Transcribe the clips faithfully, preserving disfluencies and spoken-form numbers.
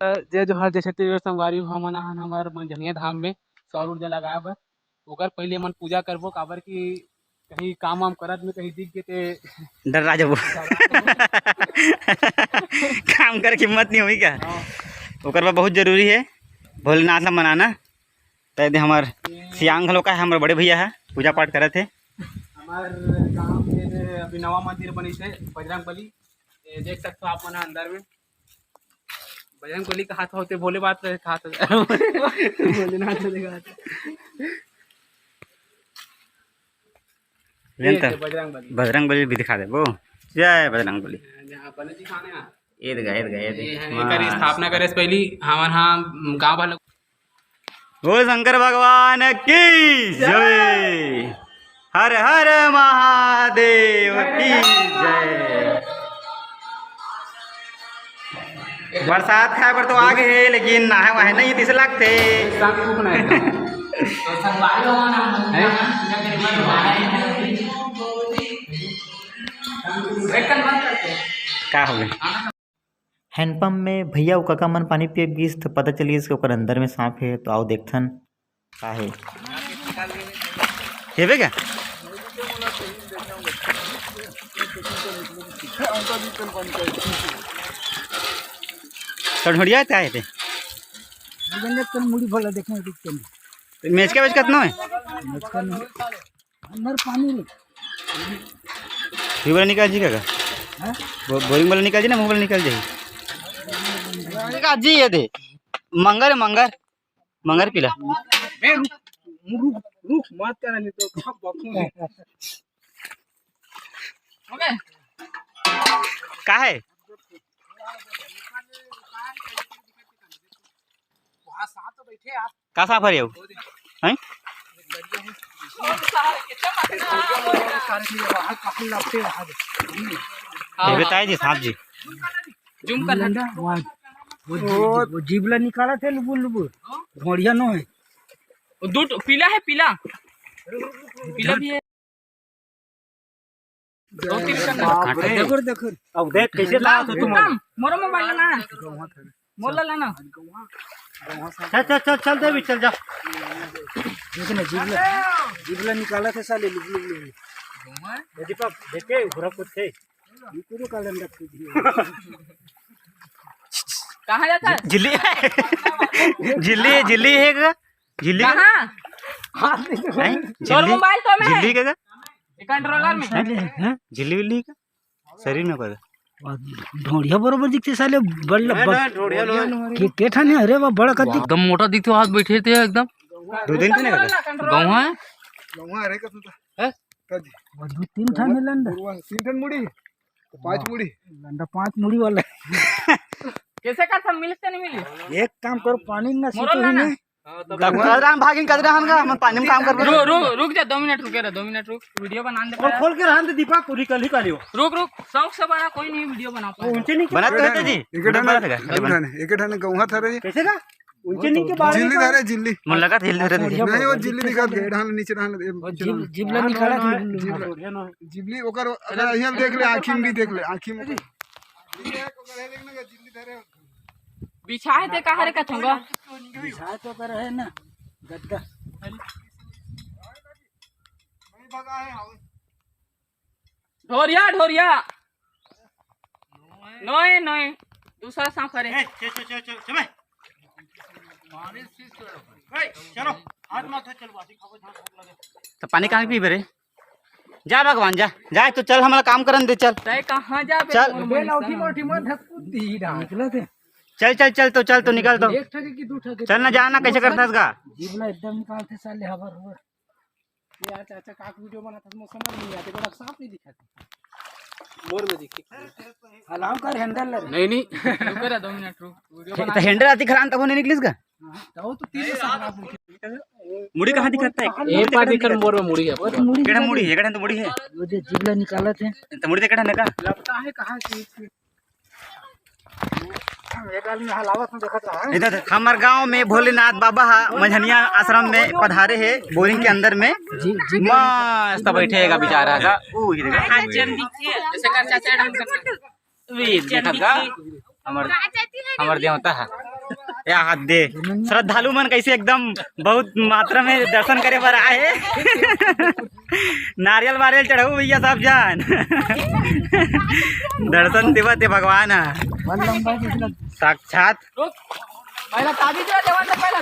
जय जोहार, जय छत्तीसगढ़ संगवारी हो। हमन आहन हमर मंझनिया धाम में सौर ऊर्जा लगाए बर। ओकर पहिले हमन पूजा करबो, काबर कि कहीं काम वाम करत में कहीं दिख गे ते डर्रा जाबो। काम करे के हिम्मत नहीं होही का? हाँ। ओकर बर बहुत जरूरी है भोलेनाथ ला मनाना। तय दे हमर सियांग घलो का है, हमर बड़े भैया है, पूजा पाठ करत है। हमर गांव के अभी नवा मंदिर बनिस है बजरंग बली, ये देख सकते हो आप मन अंदर में। बजरंग बली का हाथ होते भोले बात रहे, हाथ होते भोलेनाथ रहे हाथ। ये लेन त तो बजरंग बली। बजरंग बली भी दिखा देबो। जय बजरंग बली। जहाँ बने दिखाने आ। ये दे, ये दे, ये दे। ये है, एकर स्थापना करे से पहली हमर हाँ गाँव वाला बोल शंकर भगवान की जय। हर हर महादेव की जय। बरसात खाए बर तो आ गे हे, लेकिन नहाए वहाए नहीं, तिस लगथे। का हो गे? हैंडपंप में भैया अउ कका मन पानी पिए गिस, त पता चलिस कि ओकर अंदर में सांप हे। तो आओ देखथन का हे। हेबे का? सठोड़िया का हे ते? मुड़ी भला देखना, रुक के। मेचका वेचका त नो हे? मेचका नहीं। अंदर पानी ले। ट्यूब वाला निकाल जी का? हाँ? बो-, बोरिंग वाला निकाल जी ना, मुंह वाला निकाल जी। का जी ये दे। मंगर, मंगर। मंगर पीला। बे रुक, रुक, रुक, मत कर, नहीं तो सब बकूं। का है? वहाँ सांप तो बैठे आप। का सांप हरे हो? हैं? ये बताए जी सांप जी। जूम कर लंडा, वहाँ, वो जी-, वो जीभ ला निकालत हे लुबुर लुबुर। ढोड़िया नो हे। वो दू ठो पीला हे, पीला। पीला भी हे। दो तीन ठन बाप रे। देखो, देखो। अब देख कैसे ला तो तुम। मोरो मोबाइल ला ना। मोला ला ना। चल, चल, चल, चल दे भी, चल जा। देख ना, जीभ ला, जीभ ला निकालत हे साले, लुक, लुक, लुक। ये दीपक, देख के, घुरा कुछ थे। ये पूरा कालन रख दिया। कहाँ जाता है? झिल्ली, झिल्ली, झिल्ली हे का? झिल्ली? कहाँ? हैं? तोर झिल्ली? मोबाइल तो में झिल्ली हे। के का? ये कंट्रोलर में। हैं? हैं? झिल्ली विल्ली का? शरीर में पता। ढोड़िया बरोबर दिखथे साले, बड़ नहीं, लब्बा। नहीं, ढोड़िया नहीं। के, के ठाने? अरे वाह, बड़ा कद्दी। एकदम मोटा दिखथे, हाथ बैठे थे एकदम। दो दिन थे ना? गौवा है? गौवा है रे, कसम से। हैं? वो दू तीन ठन हे लंडा। तीन ठन मुड़ी, तो पांच मुड़ी। लंडा पांच मुड़ी वाला। कैसे का था, मिलते नहीं मिली? एक काम करो, पानी ना मोरो सीतो ही लाना। नहीं। तब कदरा हम भागिन, कदरा हम का, हम पानी में काम करबो। रुक, रुक, रुक जा, दो मिनट रुके रह, दो मिनट रुक, वीडियो बना दे और पहले। खोल के रहन दे दीपक, पूरी कल ही काली हो। रुक, रुक, शौक से बना, कोई नहीं वीडियो बना पाए। ऊंचे नहीं वो बनत रहते जी। एक ठन, बना देगा, एक ठन, एक ठन गौवा था रे। कैसे का? ऊंचे नहीं के बारे झिल्ली में धरे, झिल्ली। मन लगा था झिल्ली धरे। नहीं, वो झिल्ली दिखा दे, डाल नीचे डाल दे, वो जीभ, जीभ ला निकाला था। जीभ ला। जिबली ओकर, अगर यहाँ देख ले, आँखी में भी देख ले, आँखी में। बिछाए ते कहाँ रे कथंगा? बिछाए तो कर है ना, गद्दा। ढोरिया, ढोरिया। नोए, नोए। दूसरा सांप हरे। ए, चल, चल, चल, चल, चल, ए, चलो, हाथ मत धो, चल, बासी खाबो, जहाँ भूख लगे। तो पानी कहाँ पीबे रे? जा भगवान, जा, जा, तो चल, हमारा काम करन दे, चल। तय कहाँ जाबे? चल। मोर बे लौठी मौठी मत धक्कू दी रहा। निकला थे। चल, चल, चल, तो चल, तो निकल तो। एक ठगे की दू ठगे? चल ना, जा ना, कैसे करता है इसका? जीभ ला एकदम निकालते साले, हबर हबर। ये यार, चाचा, काक वीडियो बनाता था, मुझे समझ नहीं आते, बड़ा सांप नहीं दिखा था। मोर में दिखे। हलाओ कर हैंडल ले। नहीं, नहीं। रुको ना, दो मिनट रुक, वीडियो बना। तो हैंडल आती खरान तब नहीं निकलिस का? हाँ, तो वो तो तीन साल बाद निकले। मुड़ी कहाँ दिखाता है? ये पार दिखा, मोर में मुड़ी है। वो तो मुड़ी केड़ा दिखा मुड़ी दे। है, केड़ा तो मुड़ी है। वो जो जीभ ला निकालत हे। तो मुड़ी देखा ना का? लगता है कहाँ से एक एक आदमी हलावत में देखत रहा है। इधर हमर गांव में भोलेनाथ बाबा हा मंझनिया आश्रम में पधारे हे, बोरिंग के अंदर में। जी, जी। मस्त बैठे हे बेचारा का। ऊ ही देखा। जैसे कर चाचा डांस करता है। वी देखा का। हमर हमर देवता है। या हाथ दे। श्रद्धालु मन कैसे एकदम बहुत मात्रा में दर्शन करे बर आए हे। नारियल वारियल चढ़ाऊ भैया सब जान। दर्शन देवत हे भगवान ह। साक्षात। पहला ताबीज ला लेवा, तो पहला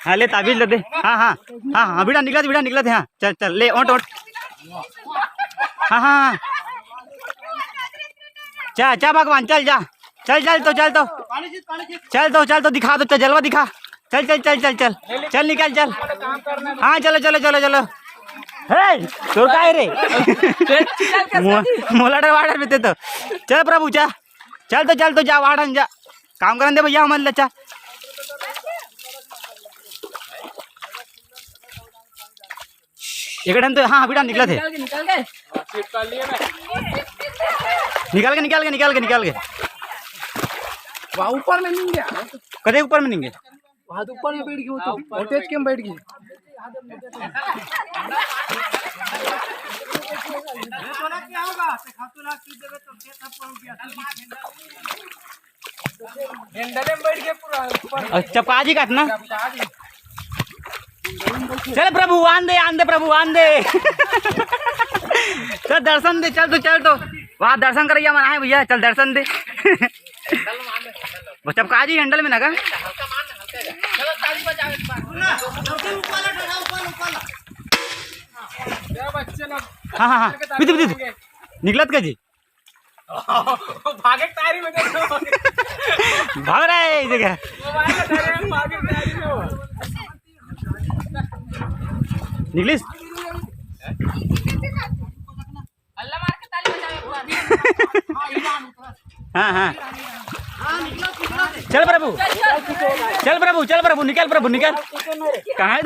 हाँ, ले ताबीज ला दे। हाँ, हाँ, हाँ, हाँ, बेटा निकलत, बेटा निकलत हे। हाँ, चल, चल, ले, ओट, ओट। हाँ, हाँ, हाँ। जा, जा भगवान, चल, जा। चल, चल तो, चल तो। चल तो, चल तो, दिखा तो, चल, जलवा दिखा। चल, चल, चल, चल, चल। चल, निकल, चल। हाँ, चलो, चलो, चलो, चलो। हे, तोर का है रे? मो-, मोला डरवा डर में ते तो। चल प्रभु, जा। चल तो, चल तो, जा, वाड़न जा। काम करन दे भैया, हमन ल, अच्छा। एक ठन तो, हाँ, बेटा निकलत हे। निकाल के, निकाल के। निकाल के, निकाल के, निकाल के, निकाल के। वहाँ ऊपर में नहीं गया। कदे ऊपर में नहीं गए? वहाँ तो ऊपर में बैठ गई, वो तो वोल्टेज के में बैठ गई। हैंडल में बैठ के पूरा ऊपर। अच्छा, चपका जी काटना। चल प्रभु, आन दे, आन दे प्रभु, आन दे। चल दर्शन दे, चल तो, चल तो। वहाँ दर्शन करैया मन आहे भैया, चल दर्शन दे। वो चपका जी हैंडल में ना का? हाँ, हाँ, हाँ। बिदु, बिदु। निकलत का जी? भागे तारी में देखो। भाग रहा है ये जगह। मोबाइल में धरे हैं, भागे तारी में हो। निकलिस? अल्लाह मार के ताली बजाओ एक बार। हाँ, हाँ। चल प्रभु, चल प्रभु, चल प्रभु, निकल प्रभु, निकल। कहाँ है?